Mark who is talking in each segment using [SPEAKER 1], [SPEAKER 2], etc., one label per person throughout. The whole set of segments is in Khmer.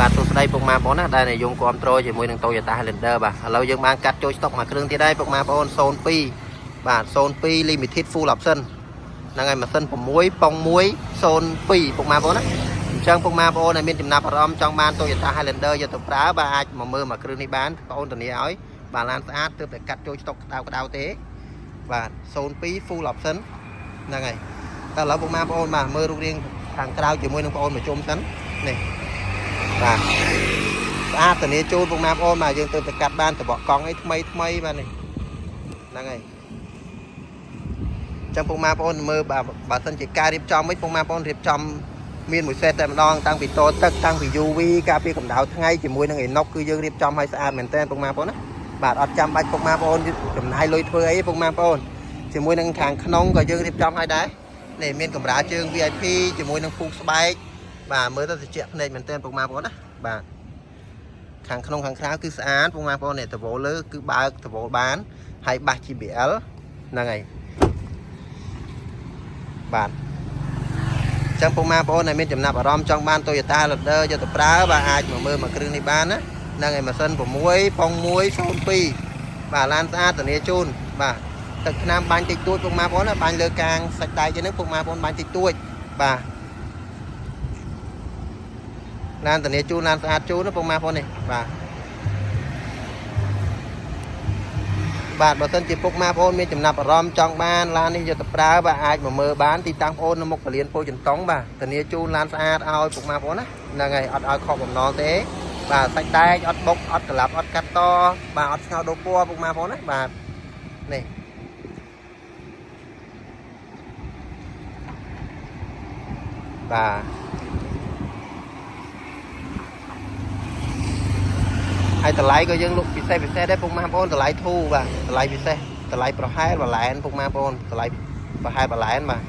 [SPEAKER 1] បាទសួស្តីពុកម៉ែបងប្អូនណាដែលនិយមគ្រប់គ្រងជាមួយនឹង Toyota Highlander បាទឥឡូវយើងបានកាត់ចូលស្តុកមួយគ្រឿងទៀតហើយពុកម៉ែបងប្អូន02បាទ02 limited full option ហ្នឹងហើយម៉ាស៊ីន6ប៉ុង1 02ពុកម៉ែបងប្អូនណាអញ្ចឹងពុកម៉ែបងប្អូនដែលមានចំណាប់អារម្មណ៍ចង់បាន Toyota Highlander យកទៅប្រើបាទអាចមកមើលមួយគ្រឿងនេះបានបងប្អូនធានាឲ្យបាទឡានស្អាតទើបតែកាត់ចូលស្តុកក្តៅក្តៅទេបាទ02 full option ហ្នឹងហើយតែឥឡូវពុកម៉ែបងប្អូនបាទមើលរូបរាងខាងក្រៅជាមួយនឹងបងប្អូនមកជុំសិននេះបាទស្អាតធានាជូនពុកម៉ែបងប្អូនបាទយើងទើបតែកាត់បានតបកកង់អីថ្មីថ្មីបាទនេះហ្នឹងហើយចឹងពុកម៉ែបងប្អូនមើលបាទបើសិនជាការរៀបចំមិនពុកម៉ែបងប្អូនរៀបចំមានមួយសេតតែម្ដងតាំងពីតទឹកតាំងពី UV ការពារកម្ដៅថ្ងៃជាមួយនឹងអេណុកគឺយើងរៀបចំឲ្យស្អាតមែនទែនពុកម៉ែបងប្អូនណាបាទអត់ចាំបាច់ពុកម៉ែបងប្អូនចំណាយលុយធ្វើអីពុកម៉ែបងប្អូនជាមួយនឹងខាងក្នុងក៏យើងរៀបចំឲ្យដែរនេះមានកម្រាលជើង VIP ជាមួយនឹងពូកស្បែកបាទមើលទៅត្រជាក់ភ្នែកមែនទែនពុកម៉ែបងប្អូនណាបាទខាងក្នុងខាងក្រៅគឺស្អាតពុកម៉ែបងប្អូននេះដវលើគឺបើកដវបានហើយបាស JBL ហ្នឹងហើយបាទចឹងពុកម៉ែបងប្អូនដែលមានចំណាប់អារម្មណ៍ចង់បាន Toyota Highlander យកទៅប្រើបាទអាចមកមើលមួយគ្រឿងនេះបានណាហ្នឹងហើយម៉ាស៊ីន6ប៉ុង1 02បាទឡានស្អាតធានាជូនបាទទឹកថ្នាំបាញ់តិចតួចពុកម៉ែបងប្អូនណាបាញ់លើកាងសាច់ដែកហ្នឹងពុកម៉ែបងប្អូនបាញ់តិចតួចបាទឡានធានាជូនឡានស្អាតជូនណាពុកម៉ែបងប្អូននេះបាទបាទបើសិនជាពុកម៉ែបងប្អូនមានចំណាប់អារម្មណ៍ចង់បានឡាននេះយកទៅប្រើបាទអាចមកមើលបានទីតាំងបងប្អូននៅមុខពលានពោធិចិនតុងបាទធានាជូនឡានស្អាតឲ្យពុកម៉ែបងប្អូនណាហ្នឹងហើយអត់ឲ្យខកបំណងទេបាទសាច់ដែកអត់បុកអត់ក្លាប់អត់កាត់តបាទអត់ស្ងោរដូរពណ៌ពុកម៉ែបងប្អូនណាបាទនេះបាទហើយតម្លៃក៏យើងលក់ពិសេសពិសេសដែរពុកម៉ែបងប្អូនតម្លៃធូរបាទតម្លៃពិសេសតម្លៃប្រហែលបន្លែនពុកម៉ែបងប្អូនតម្លៃប្រហែលបន្លែនបាទ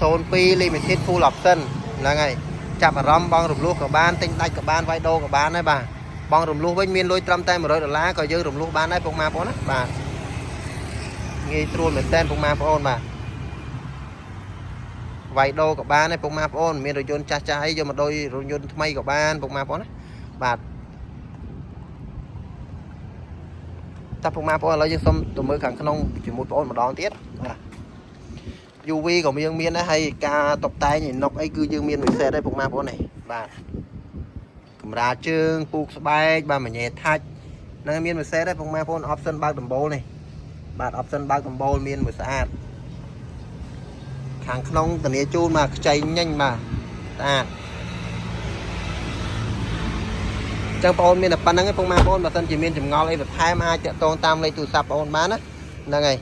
[SPEAKER 1] 02 limited full option ហ្នឹងហើយចាប់អារម្មណ៍បងរំលោះក៏បានទិញដាច់ក៏បានវាយដូរក៏បានដែរបាទបងរំលោះវិញមានលុយត្រឹមតែ100ដុល្លារក៏យើងរំលោះបានដែរពុកម៉ែបងប្អូនណាបាទងាយស្រួលមែនតើពុកម៉ែបងប្អូនបាទវាយដូរក៏បានដែរពុកម៉ែបងប្អូនមានរថយន្តចាស់ចាស់អីយកមកដូររថយន្តថ្មីក៏បានពុកម៉ែបងប្អូនណាបាទតើពុកម៉ែបងប្អូនឥឡូវយើងសុំទៅមើលខាងក្នុងជាមួយបងប្អូនម្ដងទៀតបាទ UV ក៏មានមានដែរហើយការតុបតែងឯណុកអីគឺយើងមានមួយសេតដែរពុកម៉ែបងប្អូននេះបាទកម្រាលជើងពូកស្បែកបាទមញ៉េថាច់នឹងមានមួយសេតដែរពុកម៉ែបងប្អូន option បើកដំបូលនេះបាទ option បើកដំបូលមានមួយស្អាតខាងក្នុងធានាជូនមកខ្ចីញញបាទស្អាតចឹងបងប្អូនមានតែប៉ុណ្្នឹងឯងពុកម៉ែបងប្អូនបើសិនជាមានចម្ងល់អីបន្ថែមអាចតាក់ទងតាមលេខទូរស័ព្ទបងប្អូនបានណាហ្នឹងហើយ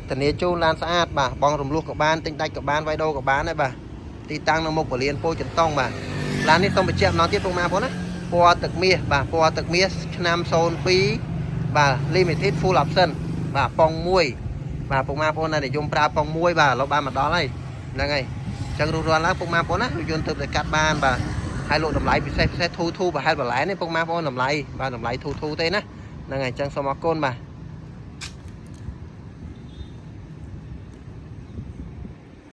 [SPEAKER 1] ធានាជូនឡានស្អាតបាទបងរំលោះក៏បានទិញដាច់ក៏បានវាយដូរក៏បានដែរបាទទីតាំងនៅមុខពលានពោធិចិនតុងបាទឡាននេះសូមបញ្ជាក់ម្ដងទៀតពុកម៉ែបងប្អូនណាពណ៌ទឹកមាសបាទពណ៌ទឹកមាសឆ្នាំ02បាទ limited full option បាទប៉ុង1បាទពុកម៉ែបងប្អូនដែលនិយមប្រើប៉ុង1បាទឥឡូវបានមកដល់ហើយហ្នឹងហើយអញ្ចឹងរួសរាន់ឡើងពុកម៉ែបងប្អូនណារថយន្តទើបតែកាត់បានបាទហើយលក់តម្លៃពិសេសពិសេសធូរធូរប្រហែលបន្លែនេះពុកម៉ែបងប្អូនតម្លៃបាទតម្លៃធូរធូរទេណាហ្នឹងហើយអញ្ចឹងសូមអរគុណបាទ។